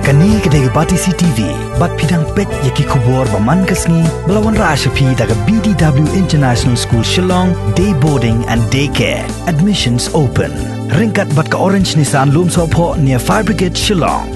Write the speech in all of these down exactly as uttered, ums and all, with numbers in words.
Kane ka dei ka Batesi T V, bad phi dang peit ïa ki khubor ba man ka sngi, ba la wanrah sha phi da ka B D W International School Shillong, Day Boarding and Day Care. Admissions open. Ryngkat bad ka Orange Nissan Lumsohphoh near Fire Brigade Shillong.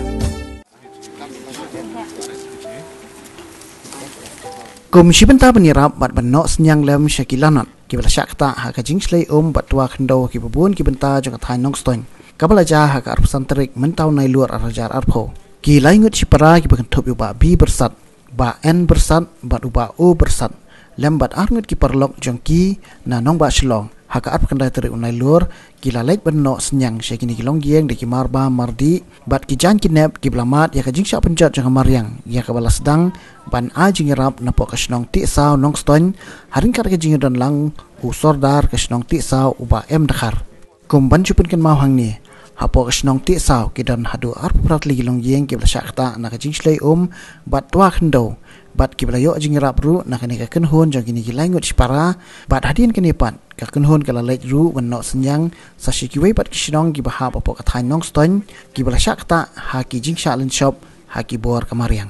Kum shi bynta ban ïarap bad ban noh synñiang lem sha ki lanot kiba la shah ktah ha ka jingshlei um bad twa khyndew ha kiba bun ki bynta jong ka thaiñ Nongstoiñ, kaba la jia ha ka arphew san tarik mynta u Nailur arhajar arphew. Ki lai ngut shipara kiba kynthup ïa u Bah B Byrsat, Bah N Byrsat bad u Bah O Byrsat, lem bad ar ngut ki paralok jong ki na nongbah Shillong, ha ka arphew khyndai tarik u Nailur, ki la leit ban noh synñiang sha kine ki longïing da ki marbam mardih bad ki jaiñ ki nep kiba la mad ïa ka jingshah pynjot jong ka mariang ïa kaba la sdang ban ai jingïarap napoh ka shnong Tiehsaw Nongstoiñ, ha ryngkat ka jingïadon lang u Sordar ka shnong Tiehsaw u Bah M Dkhar. Kum ban shu pynkynmaw hangne, hapoh ka shnong Tiehsaw ki don haduh arphew phra tylli ki longïing kiba la shah ktah na ka jingshlei um bad twa khyndew, bad kiba la ïoh jingïarap ruh na kane ka kynhun jong kine ki lai ngut shipara, bad hadien kane pat ka kynhun ka la leit ruh ban noh synñiang sa sha kiwei pat ki shnong kiba hap hapoh ka thaiñ Nongstoiñ, kiba la shah ktah ha ki jingshah lynshop ha ki bor ka mariang.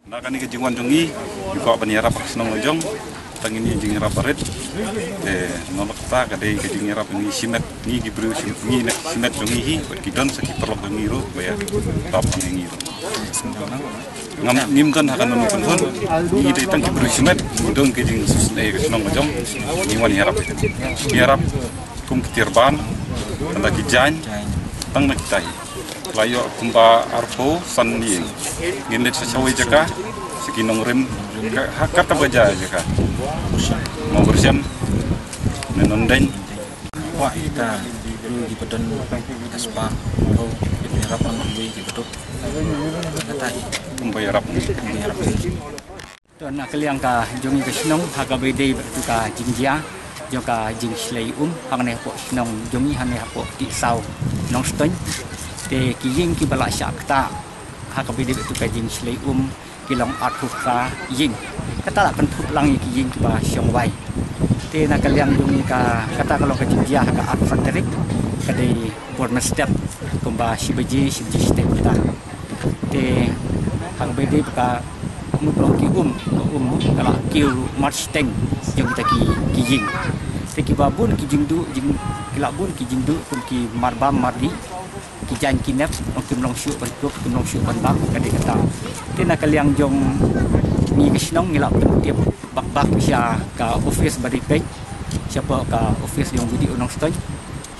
Na kane ka jingwan jong ngi, ngi kwah ban ïarap ha ka shnong la jong, tang ïa kane ka jingïarap barit. Te, nalor kata ka dei ka jingïarap ngi shimet, ngi ki briew shimet, ngi na shimet jong ngi hi, bad ki don sa ki paralok jong ngi ruh, ba ïarap ïa ngi ruh. Ngam, ngim don ha kano kano ka kynhun, ngi dei tang ki briew shimet, ngi don ka jingsngewsynei ha ka shnong la jong, ngi wan ïarap. Ïarap kum ki tiar ban, tang da ki jaiñ, tang na kita hi. La ïoh kumba arphew san ïing. Ngin leit sha shawei jaka, sha ki nongrim, ka, ha, kata ba jia jaka. Mawrysen, ne Nongdeiñ. Kwah kita, ruh ki ba don ka spah, ruh ki ba ïarap lang ruh ki ba duk. Kata hi. Kumba ïarap. Kumba ïarap. To na ka liang ka jong ngi ka shnong, ha kaba ïadei bad tu ka jingjia jong ka jingshlei um hangne hapoh shnong jong ngi hangne hapoh Tiehsaw Nongstoiñ. Te ki ïing kiba la shah ktah ha kaba ïadei bad tu ka jingshlei um ki long arphew phra ïing. Kata la kynthup lang ïa ki ïing kiba shong wai. Te na ka liang jong ngi ka, kata ka long ka jingjia ha ka arphew san tarik, ka dei por mynstep kumba shi baje, shi baje shiteng mynta. Te ha kaba ïadei bad ka mut long ki um, ka um ka la kiew marshiteng jong kita ki, ki ïing. Te kiba bun ki jingduh, jing, ki la bun ki jingduh kum ki marbam mardih, ki jaiñ ki nep, ong kim long shuh ban kup, kim long shuh ban bam, ka dei kata. Te na ka liang jong ngi ka shnong ngi la pyntip bak bak sha ka office ba dei peit, shapoh ka office jong B D O Nongstoiñ,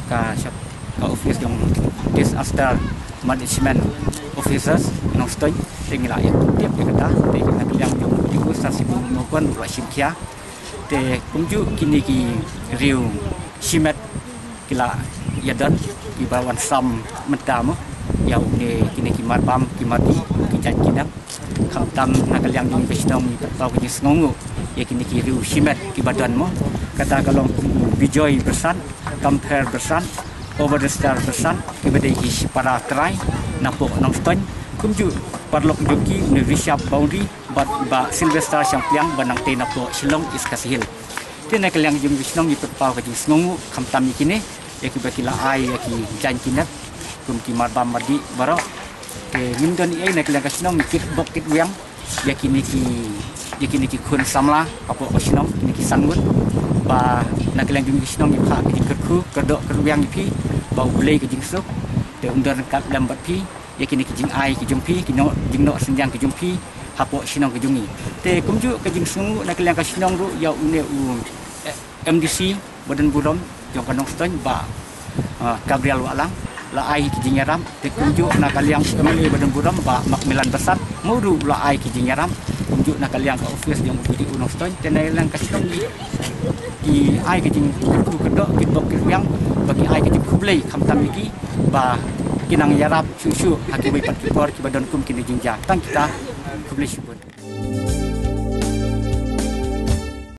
ka shap, ka office jong Disaster Management Officers Nongstoiñ, te ngi la ïa tip ïa kata, te na ka liang jong u Sir Shibun Mawkon ruh la shim khia. Te kumjuh kine ki riew shimet ki la ïa don, kiba wan sam mynta mo, ïa une kine ki marbam, ki mardih, ki jaiñ ki nep. Khamtam na ka liang jong ka shnong ngi pynpaw ka jingsngewnguh ïa kine ki riew shimet kiba don mo. Kata ka long kum u Bijoy Byrsat, Kampher Byrsat, Overstar Byrsat, kiba dei ki shipara trai napoh Nongstoiñ, kumjuh paralok jong ki u Rishab Boundary bad Bah Sylvester Shangpliang ba nangtei napoh Shillong East Khasi Hills. Te na ka liang jong ka shnong ngi pynpaw ka jingsngewnguh khamtam ïa kine, ïa kiba ki la ai ïa ki jaiñ ki nep kum ki marbam mardih baroh. Te ngim don ei ei na ka liang ka shnong ngi kit bok kit wiang ïa kine ki, ïa kine ki khun samla hapoh ka shnong, kine ki san ngut, ba na ka liang jong ka shnong ngi phah ka jingkyrkhu kyrdoh kyrwiang ïa phi, ba U Blei ka jingsuk te un don ryngkat lem bad phi ïa kine ki jingai ki jong phi, ki noh, jingnoh synñiang ki jong phi hapoh shnong ka jong ngi. Te kumjuh ka jingsngewnguh na ka liang ka shnong ruh ïa une u, eh, M D C ba don burom jong ka Nongstoiñ, Bah, ah, Gabriel Wahlang, la ai ki jingïarap. Te kumjuh na ka liang M L A ba don burom Bah Macmillan Byrsat, mo ruh la ai ki jingïarap. Kumjuh na ka liang ka office jong u B D O Nongstoiñ, te na ka liang ka shnong ngi ki ai ka jingkyrkhu kyrdoh, kit bok kit wiang, ba ki ai ka jingkhublei khamtam ïa ki, ba ki nang ïarap shuh shuh ha kiwei pat ki por kiba don kum kine jingjia. Tang kita, khublei shibun.